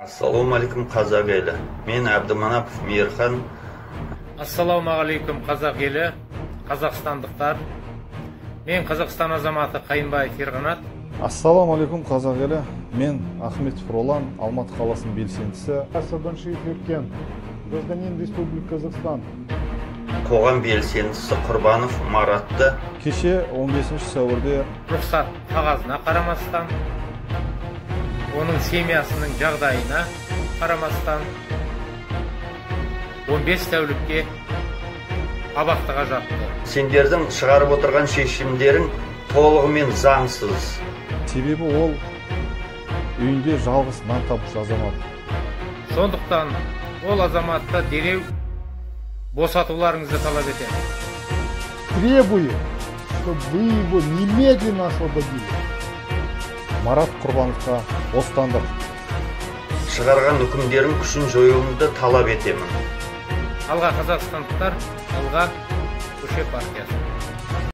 Ассалаумағалейкум, қазақ елі. Мен Әбдіманапов Мейірхан. Ассалаумағалейкум, қазақ елі, қазақстандықтар. Мен Қазақстан азаматы Қайынбаев Ерқанат. Ассалаумағалейкум, қазақ елі. Мен Ахметов Ролан, Алматы қаласының белсендісі. Сабаншиев Еркен, гражданин Республики Казахстан. Қоғам белсендісі Құрбанов Маратты кеше 15 сәуірде рұқсат қағазына қарамастан, оның семьясының жағдайына қарамастан 15 тәулікке абақтыға жапты. Сендердің шығарып отырған шешімдерің толығымен заңсыз. Себебі ол үйінде жалғыз нан табушы азамат. Сондықтан ол азаматты дереу босатуларыңызды талап етемін. Требую, чтобы вы его немедленно освободили. Марат Құрбановқа бостандық. Шығарған үкімдерің күшін жоюыңды талап етемін. Алға, қазақстандықтар, алға, Көше партиясы.